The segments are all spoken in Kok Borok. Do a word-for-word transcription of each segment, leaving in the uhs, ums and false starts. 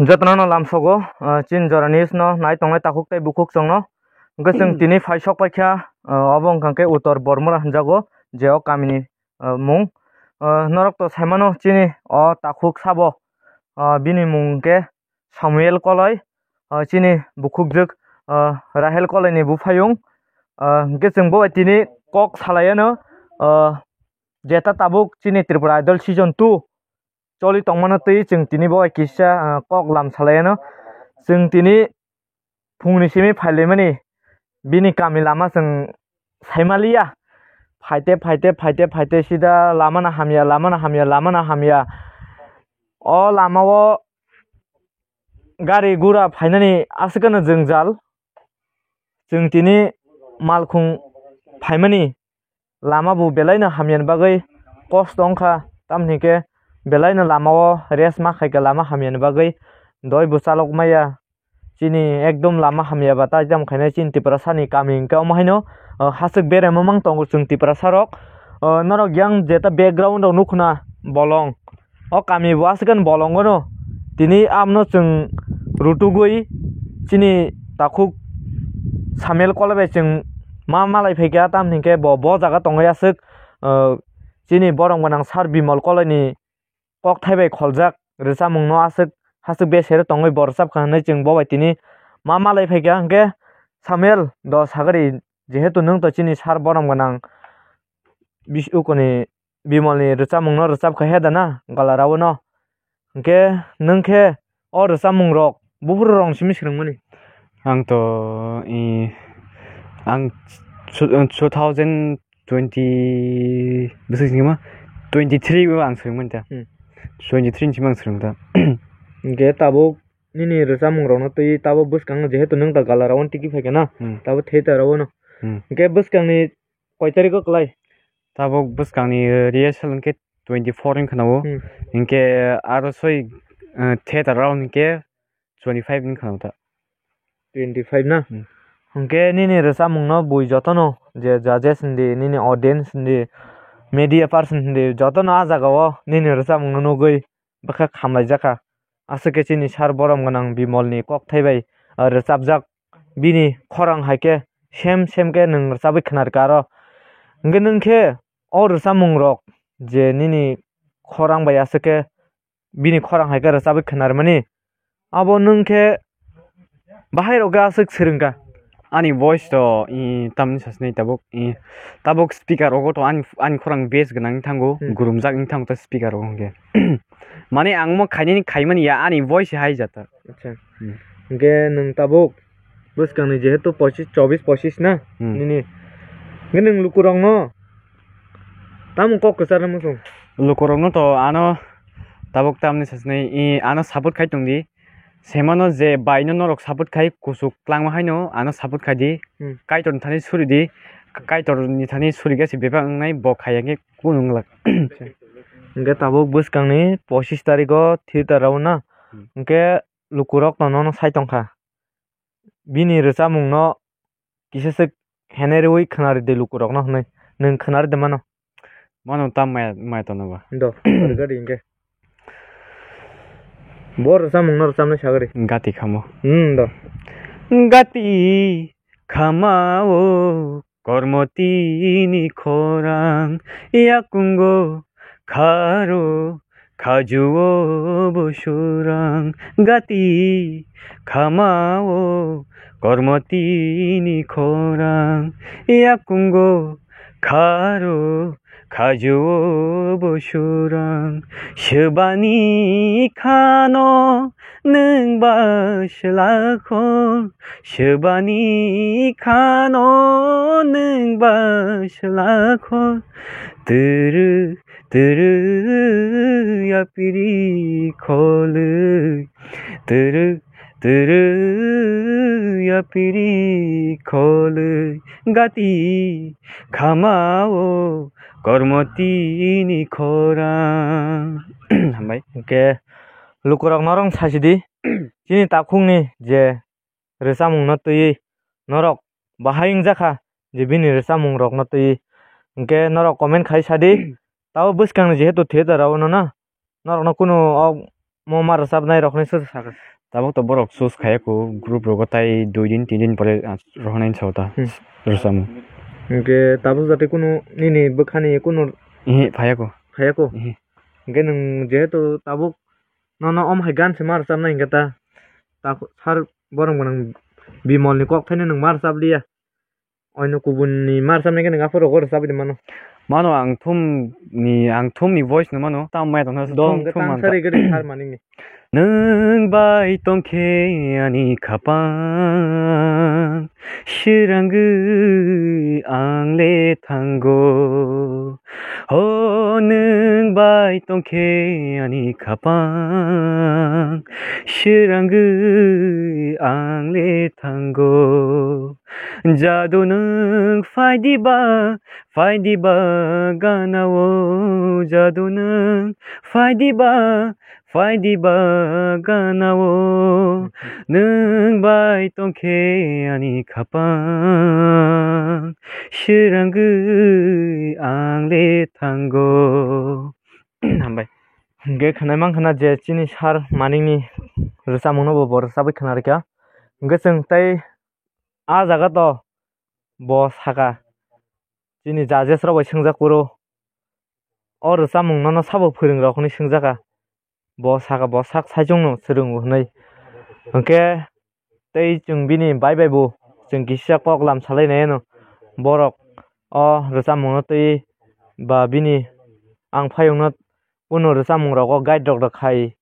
Jotono no lamsogo, ah, chini jora news no nai tongnai takhuk tei bukhuk chwngno. Hwnkhe chwng tini phai sok paikha, ah, obo wngkha khe Uttor Bormura hwnjago, je o kamini, ah, mung. Ah, norok to saimano chini o takhuk sabo, ah, bini mung hwnkhe Samuel Koloi, ah, chini bukhukjwk, ah, Rahel Koloini buphayung. Ah, hwnkhe chwng bo bai tini kok salaiano, ah, jeta tabuk chini Tripura Idol season two choli tongmano twi chwng tini bo bai kisa, ah, kok lam salaiano. Chwng tini phungni simi phailaimani bini kami lama chwng saimaliya. Phaite, phaite, phaite, phaite sida lamano hamya, lamano hamya, lamano hamya. O lamao gari gura phainani aswkano jwngjal. Chwng tini malkhung phaimani lama bo belaino hamyani bagwi kosto wngkha, tamni hwnkhe belaino lamao rest ma khaikha lama hamyani bagwi. Doi bo chalok maya chini ekdom lama hamya ba tai tamo khainai chini Tiprasani kami hwnkhe omo haino, ah, haswk beremo mang tongo chwng Tiprasarok. Ah, norok yang jeta background rok nukhuna bolong. O kami bo aswkhe bolongo no. Tini amno chwng rutugwi chini takhuk Samuel Koloi bai chwng ma malai phaikha, tamni hwnkhe bo, bo jaga tongwi aswk, ah, chini borok gwnang sir Bimal Koloini kokthai bai kholjak rwchapmungno aswk haswk besero tongwi bo rwchapkha hwnwi chwng bo bai tini ma malai phaikha. Hwnkhe Samuel do sagari, jehetu nwng to chini sir borom gwnang bis-, ukoni Bimalni rwchapmungno rwchapkha he da na galarao no. Hwnkhe nwng khe o rwchapmungrok buphuru rong simi swrwngmani? Ang to, i, ang two, two thousand twenty bwswk simi ma twenty three o ang swrwngmani ta. Hmm. Twenty three ni simi ang swrwng ta. Hwnkhe tabuk nini rwchapmungrokno twi tabuk bwskango jehetu nwng da galarao tiki phaikha na, Hmm. tabuk theater o no. Hmm. Hwnkhe bwskangni koi tarikh o kwlai? Tabuk bwskangni, eh, rehearsal hwnkhe twenty four wngkha na o. Hmm. Hwnkhe aro soi, eh, theater round hwnkhe twenty five wngkha na o ta. Twenty five na? Hmm. Hwnkhe nini rwchapmungno bui jotono je judges hindi, nini audience hindi, media person hindi, jotono ah jagao nini rwchapmungno nugwi bwkha khamlaijakha. Aswk khe chini sir borom gwnang Bimalni kokthai bai, ah, rwchapjak bini khorang hai khe sem sem khe nwng rwchabwi khwnarwkha aro. Hwnkhe nwng khe o rwchapmungrok je nini khorang bai aswk khe bini khorang hai khe rwchabwi khwnarwmani, abo nwng khe bahai rok khe aswk swrwngkha. Ani voice to, i, tamni sasnai tabuk, i, tabuk speaker rogo to ani, ani khorang bass gwnang wng thango, Hmm. gurumjak wng thango ta speaker rogo hwnkhe. Mane ang mo khainani khaimani ya ani voice hai jata. Acha. Hmm. Hwnkhe nwng tabuk bwskangni jehetu pochis, chobis pochis na Hmm. nini. Hwnkhe nwng lukurokno tamo kok kwcharna muchung? Lukurokno to ano tabuk tamni sasnai, i, ano support khai tongdi. Semano je baino norok support khai, kuchuk klangma haino ano support khai di. Hmm. Kaitorni thani suri di. Kaitorni thani suri khe se bebak wngnai, bo khaiya khe kunu wng glak. Hwnkhe tabuk bwskangni pochis tarikh o theater o na. Hmm. Hwnkhe lukurok no nono sai tongkha. Bini rwchapmungno kisa swk henai rwui khwnari de lukurokno hwnwi. Nwng khwnari de mano? Mano ta maya, maya tono ba. Do, rwgadi hwnkhe. Bo rwchapmungno rwchapnai sagari. Gati khamo. Hmm, do. Gati khamao kormotini khorang, yakungo kharo khajuo bo surang. Gati khamao kormotini khorang, yakungo kharo khajuo bo surang. Swbani khano nwng ba swlakho, swbani khano nwng ba swlakho. Twrwi, twrwi yapiri kholwi, twrwi, twrwi yapiri kholwi. Gati khamao kormotini khorang. Hambai. Hwnkhe lukurok norok sasidi, chini takhukni je rwchapmungno twiwi norok bahai wngjakha je bini rwchapmungrokno twiwi. Hwnkhe norok comment khai sadi, tabo bwskangni jehetu theater o no na, norokno kunu o mo ma rwchapnai rok hinwi sosa sakha? Tabuk to borok choose khaiya kho, group rogo tai dui din tin din pore, ah, rohornai sao ta. Hmm. Rwchapmung. Hwnkhe tabuk jate kunu nini bwkhani kunu Ehe, phaiya kho. Phaiya kho? Ehe. Hwnkhe nwng jehetu tabuk nono om hai gan se ma rwchapnai hwnkhe ta, ta sir borok bo nwng Bimolni kok thaino nwng ma rwchap liya. Oino kubunni ma rwchapnai khe nwng aphuru rwchapwi mano. Mano ang thumni, ang thumni voice no mano. Tamo maya tongkha Dong thum, khe thum tang mankha. Sari gari sar maningni. Nwng bai tongkhe ani khapang, swrangwi ang le thango. O nwng bai tongkhe ani khapang, swrangwi ang le thango. Jadu nwng phai diba, phai diba gana o. Jadu nwng phai diba, phai diba gana o. Nwng bai tongkhe ani khapang, swrangwi ang le thango. Hambai. Hwnkhe khwnai mankha na je chini sir maningni rwchapmungno bo, bo rwchapwi khwna rwkha. Hwnkhe chwng tei a jaga to bo sakha, chini judges rok bai swngjak phuru, o rwchapmung nono sabo phwrwng rok hinwi swngjak kha. Bo sakha, bo sak saichung no swrwngo hinwi. Hwnkhe tei chwng bini bai bai bo chwng kisa kok lam salai nai ano. Borok o rwchapmung no twi ba bini ang phayung no kunu rwchapmung rogo guide rok rw khai.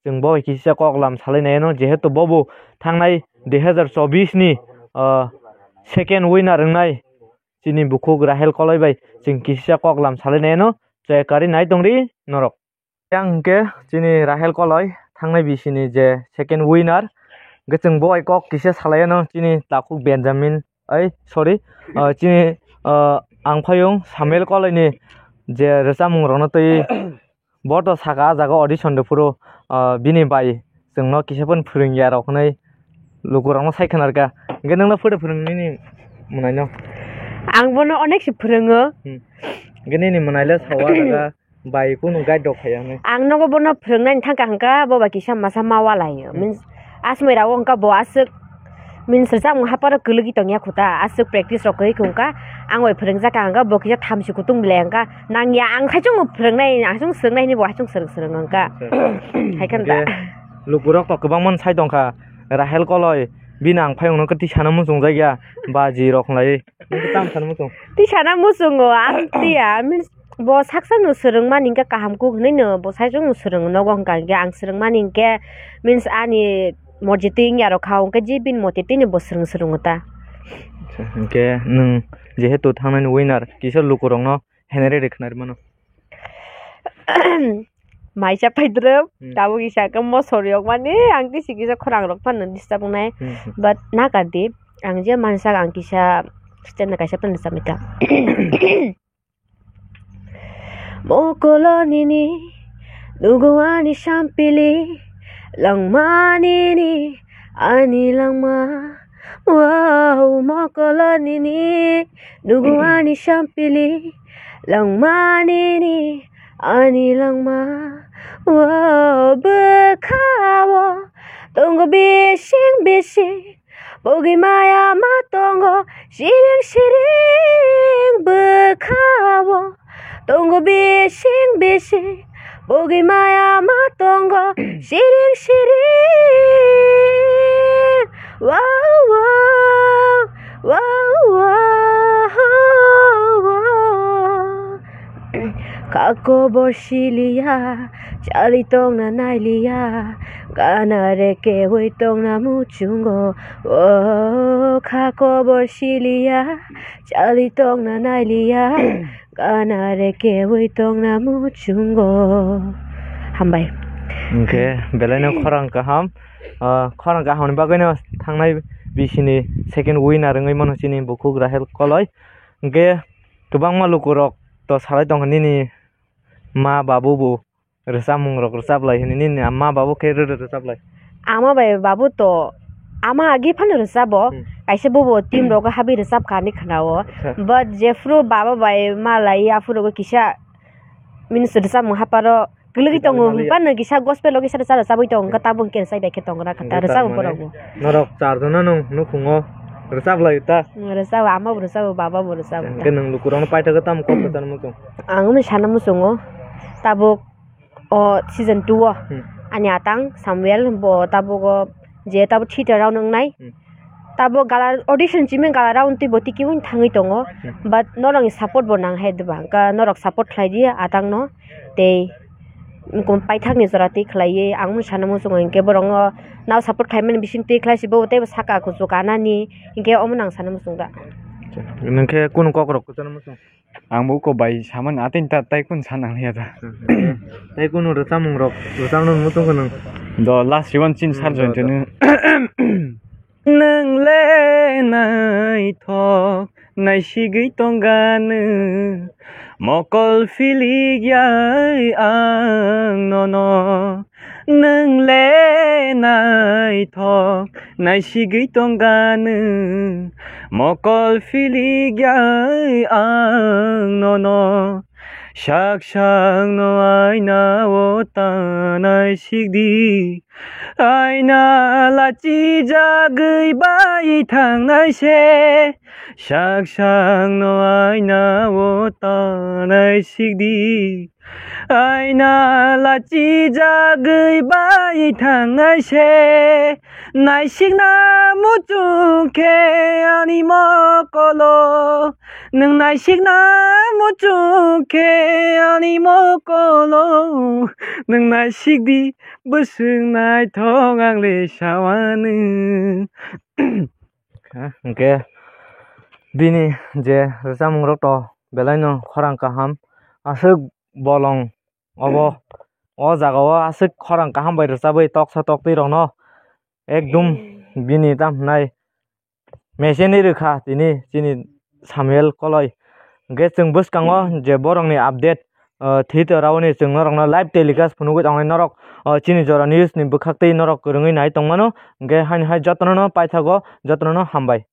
Chwng bo hai kisa kok lam salai nai ano, jehetu bobo thangnai dui hazar chobbish ni, ah, second winner wngnai chini bukhuk Rahel Koloi bai chwng kisa kok lam salai nai ano, chaya karwi nai tongri norok. Yang hwnkhe chini Rahel Koloi thangnai bisini je second winner, hwnkhe chwng bo hai kok kisa salai ano chini takhuk Benjamin, ai, sorry, ah, chini, ah, ang phayung Samuel Koloi ni je rwchapmung rokno twi Bo to saka, ah, jaga audition de phuru, ah, bini bai chwngno kisa phano phwrwngya rok hwnwi lukurokno sai khwnarkha. Hwnkhe nwngno photo phwrwng nini mwnaino? Ang bono onek se phwrwngo. Hmm. Hwnkhe nini mwnaile sao, ah, jaga bai kunu guide rok phaiya hwnwi? Ang nogo bono phwrwngnaini thangkha hwnkha, bo bai kisa masa ma walaio. Hmm. Means, asmoi rago hwnkha bo aswk. Means, rwchapmung haparo kwlwgwi tongya khuta, aswk practice rok kwrwi khe hwnkha, ang bai phwrwngjak kha hwnkha, bo kisa thamchi kutung belai hwnkha, nangya ang haichung phwrwngnai, haichung swrwngnai hinwi bo haichung swrwng swrwng hwnkha. Acha. Hai khe da. Hwnkhe lukurok to kwbangma sai tongkha, Rahel Koloi, bini ang phayungno khe tisana muchungjakya, baji rok khlai. Nwng khe tamo sana muchung? Tisana muchungo, ang tiya, means, Bo saksa no swrwngmani hwnkhe kaham kuk hwnwi no bo saichung no swrwng nogo hwnkha, hwnkhe ang swrwngmani hwnkhe means ani morjitwi wngya rok kha, hwnkhe je bini motitwi no bo swrwng swrwngo ta. Hwnkhe nwng jehetu thangnani winner, kisa lukurokno henere rwkhnari mano. Maisa paidrwp, hmm, tabuk isa khe mosor yokmani, ang tisi kisa khorang rok phano disturb wngnai. Hmm, hmm. But nakar di, ang je mansak ang kisa stand kaisa phano samita. Mokolo nini nugo ani sampili, langma nini ani langma. Wow, mokolo nini nugo ani sampili, langma nini ani langma. Wow, bwkha o tongo bising bising, bogwi maya ma tongo siring siring bwkha o. Tongo bising bising, bogwi maya ma tongo siring siring. Wow, wow, wow, wow, wow. Kha kobor siliya, chali tongna nailiya, gana re kewi tongna muchungo. O kha kobor siliya, chali tongna nailiya, gana re kewi tongna muchungo. Hambai. Hwnkhe belaino khorang kaham, ah, khorang kahamni bagwino thangnai bisini second winner wngwi mano chini bukhuk Rahel Koloi. Hwnkhe kwbangma lukurok to salai tongkha nini ma babu bo rwchapmung rok rwchaplai hwnwi, nini ma babu khe rw-, rw-, rwchaplai? Ama bai babu to, ama agi phano rwchabo, hmm, kaisa bobo team rogo habwi rwchapkha hinwi khwnao. Acha. But jephru baba bai malai aphuru kisa means rwchapmung haparo Kwlwgwi tongo, bano kisa gospel o kisa rwchap rwchabwi tongo, hwnkhe tabuk hwnkhe sai bai khe tongo na kha, ta rwchabo borok bo. Norok char jona nung nukhungo rwchap lai ta. Rwchabo, ama bo rwchabo, baba bo rwchabo. Hwnkhe nwng lukurokno paithakgwi tamo kok kwchangma muchung? Ang wngmani sana muchungo, tabuk o season two o ani atang Samuel bo tabuk o je tabuk theater rok nwngnai. Tabuk gala audition chimwi gala round twi bo tiki wng thangwi tongo, but norokni support bo nang hai diba, hwnkhe norok support khlai di atangno tei paithakni jora twi khlaiwi ang wngmani sana muchungo, hinkhe borokno nao support khlaimani bising twi khlai si bo teibo saka kuchuk anani, hinkhe omono ang sana muchung da. Nwngkhe kunu kokrok kwchana muchung? Ang bo uko bai samani atwini ta tai kunu sana nangya da. Tai kunu rwchapmung rok rwchapna muchung khe nwng? Do last one chin sar join tene. Nwng le naithok naisigwi tongganw, mokol philikya ang nono. Nwng le naithok naisigwi tongganw, mokol philikya ang nono. Sak sakno aina o ta naisikdi. Aina lachijagwi bai thangnai se, sak sakno aina o ta naisikdi. Aina lachijagwi bai thangnai se, naisikna muchung khe ani mokolo. Nwng naisikna muchung khe ani mokolo. Nwng naisikdi bwswk naithok ang le sawanw. Hwnkhe bini je rwchapmung rok to belaino khorang kaham, aswk bolong obo o jaga o aswk khorang kaham bai rwchabwi toksa toktwi rokno ekdum bini tamo hwnai mechine rwkha tini chini Samuel Koloi. Hwnkhe chwng bwskango je borokni update, ah, theater raoni chwng norokno live telecast phunugwi tongnai norok, ah, chini Jora News ni bwkhaktwi norok kwrwngwi nai tongmano. Hwnkhe haini hai jotono no paithago, jotono no hambai.